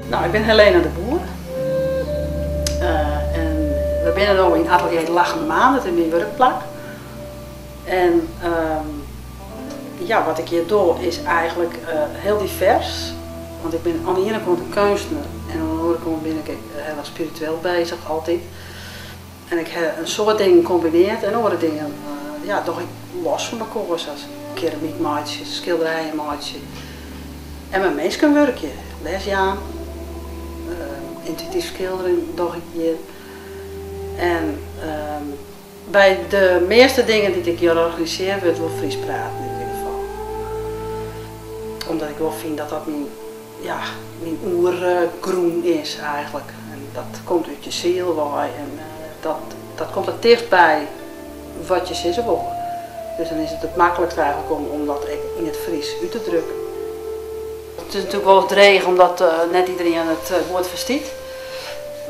No, ik bin Helena de Boer en we binne no yn Atelier De Lachende Maan, dat is myn wurkplak. En ja, wat ik hjir doch is eigentlik hiel divers, want ik bin oan de iene kant in keunstner en oan de oare kant bin ik ek hiel erch spiritueel bezich, altyd. En ik ha in soad dingen kombineard en oare dingen ja, doch ik los fan mekoar, sa as keramyk meitsje, skilderijen meitsje en mei minsken wurkje, les jaan, yntuïtyf skilderjen doch ik hjir. En by de measte dingen dy't ik hjir organisearje wurdt wol Frysk praten yn ieder gefal. Omdat ik wol fyn dat dat myn, ja, myn oergrûn is eigentlik. En dat komt út je siel wei en dat, dat komt it tichtst by wat je sizze wolle. Dus dan is it it maklikst eigentlik om dat ek yn it Frysk út te drukken. It is natuerlik wolris dreech omdat net iderien it goed ferstiet.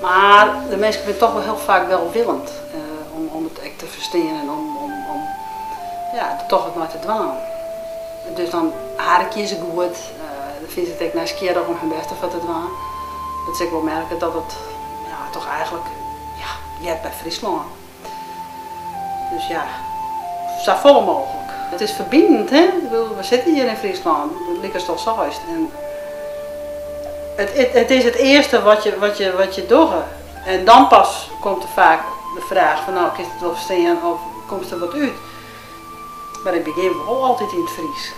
Mar de minsken binne toch wol hiel faak welwillend om it ek te ferstean en om ja, der toch wat mei te dwaan. Dus dan harkje se goed, dan fine se it ek nijsgjirrich om hun bêst derfoar te dwaan. Dat se ek wol merke dat it ja, toch eigentlik ja, heart by Fryslân. Dus ja, safolle mooglik. It is ferbinend, hè? We sitte hjir yn Fryslân, lykas al seist. En it is it earste wat je dogge. En dan pas komt der faak de fraach fan, no, kinst it wol ferstean of komst der wat út? Mar ik begjin wol altyd yn it Frysk.